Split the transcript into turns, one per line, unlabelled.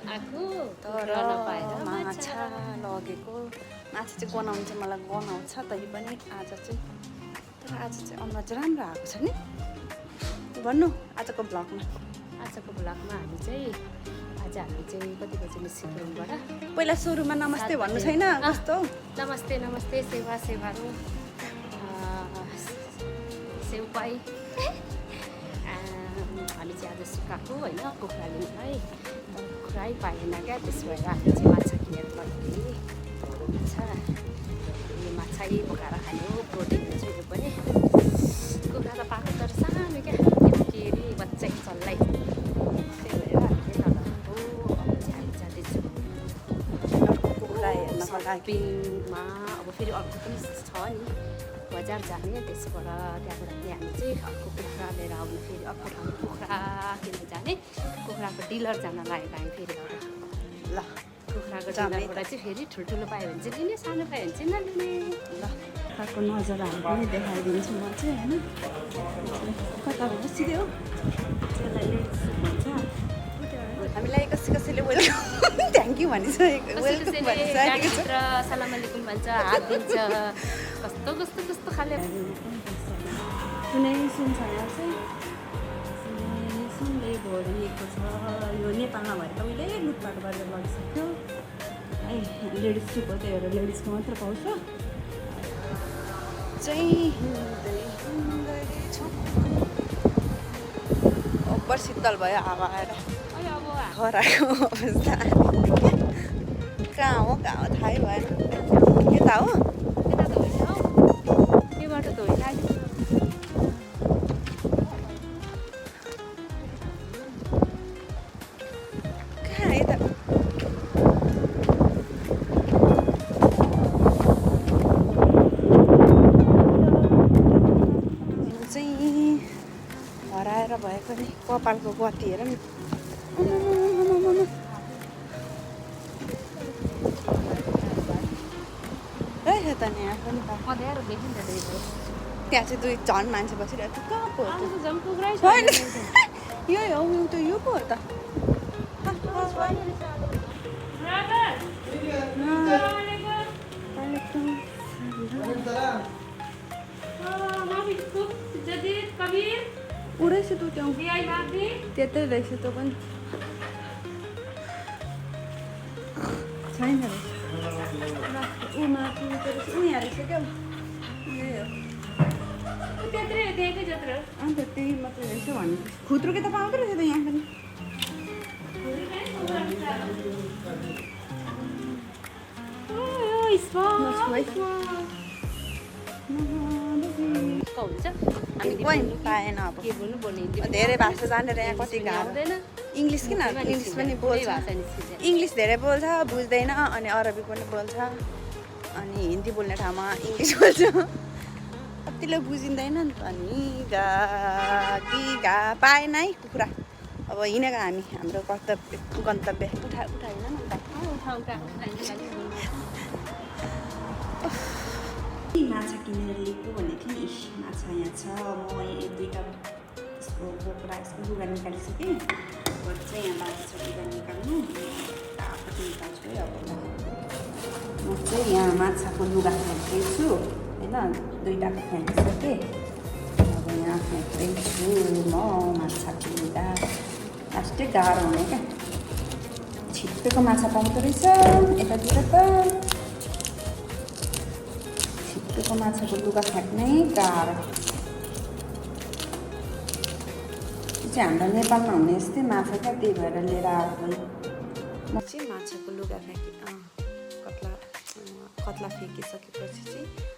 आएको
तर माछा लगेको माछा चाहिँ गनाउनु चाहिँ मलाई गनाउँछ तै पनि आज चाहिँ अनुहार चाहिँ राम्रो आएको छ नि भन्नु आजको ब्लगमा
हामी चाहिँ आज हामी चाहिँ कति बजी निस्क्यौँ रुमबाट
पहिला सुरुमा नमस्ते भन्नु छैन कस्तो
नमस्ते सेवा हो सेउपाई हामी चाहिँ आज सुकाएको होइन कुखुरा लिनुलाई कुखुरै पाएन क्या त्यसो भएर हामी चाहिँ माछा किनेर लग्यौँ अच्छा यो माछा पकाएर खाने हो प्रोटिन हुन्छ यो पनि कुखुरा त पाएको तर सानो क्या के अरे बच्चा चल्लै त्यही भएर हामीले अब चाहिँ हामी जाँदैछौँ
कुखुरा हेर्नको लागि
पिङमा अब फेरि अर्को पनि छ नि बजार जाने त्यसबाट त्यहाँबाट पनि हामी चाहिँ अर्को कुखुरा लिएर आउनु फेरि अर्को ठाउँ कुखुरा किन्न जाने कुखुराको डिलर जान लागेको हामी फेरि अब
ल
कुखुराको डिलरबाट चाहिँ फेरि ठुल्ठुलो पायो भने चाहिँ लिने सानो पायो भने चाहिँ नलिने
ल कुखुराको नजर हामी पनि देखाइदिन्छु म चाहिँ होइन कता बसिदियो हो त्यसलाई भन्छ हामीलाई कसैले वेलकम थ्याङ्क यू भनिसकेको वेलकम भनिसकेको छ
सलाम अलेकुम भन्छ हात दिन्छ कस्तो खाले
कुनै सुन छैन चाहिँ सुनले भरिएको छ यो नेपालमा भएर त उहिले लुटपाट गरेर लगिसक्यो है लेडिज सुको त्यही भएर लेडिजको मात्र पाउँछ चाहिँ ओभर शीतल भयो हावा आएर खराको अवस्था कहाँ हो थाहै भएन यता हो
यता त होइन हौ यो बाटो त होइन
कहाँ यता चाहिँ हराएर भएको नि कपालको गति हेर नि रहेछ त नि
अँध्यारो देखि नि त
त्यहाँ चाहिँ दुई झन् मान्छे बसिरहेको थियो कहाँ पो हो त?
झन् कुखुरै छ
होइन यही हो त यो पो हो त पुरै छ त्यो त्यतै रहेछ त्यो पनि छैन रहेछ यहाँ रहेछ क्या अन्त त्यही मात्रै रहेछ भन्नु खुत्रो के त पाउँदो रहेछ त यहाँ पनि
हुन्छ
कोही पाएन अब
के बोल्नु पर्ने
धेरै भाषा जानेर यहाँ कति गाह्रो इङ्ग्लिस किन इङ्ग्लिस पनि बोल्छ इङ्ग्लिस धेरै बोल्छ बुझ्दैन अनि अरबी पनि बोल्छ अनि हिन्दी बोल्ने ठाउँमा इङ्ग्लिस बोल्छ कतिले बुझिँदैन नि त नि गा पाएन है कुखुरा अब हिँडेको हामी हाम्रो गन्तव्य उठाएन नि त माछा किनेर लिएको भनेको नि माछा यहाँ छ म दुईवटा यसको बोक्रा यसको लुगा निकालिसकेँ अब चाहिँ यहाँ बाँकी छ लुगा निकाल्नु तापट्टि निकाल्छु है अब म चाहिँ यहाँ माछाको लुगा फ्याँक्दैछु होइन दुईवटाको फ्याँकिसकेँ अब यहाँ फ्याँक्दैछु म माछाको लुगा लास्टै गाह्रो हुने क्या छिप्पेको माछा पाउँदो रहेछ यतातिर त छिप्पेको माछाको लुगा फ्याँक्नै गाह्रो चाहिँ हाम्रो नेपालमा हुने यस्तै माछा क्या त्यही भएर लिएर आएको म चाहिँ माछाको लुगा कत्ला फ्याँकिसकेपछि चाहिँ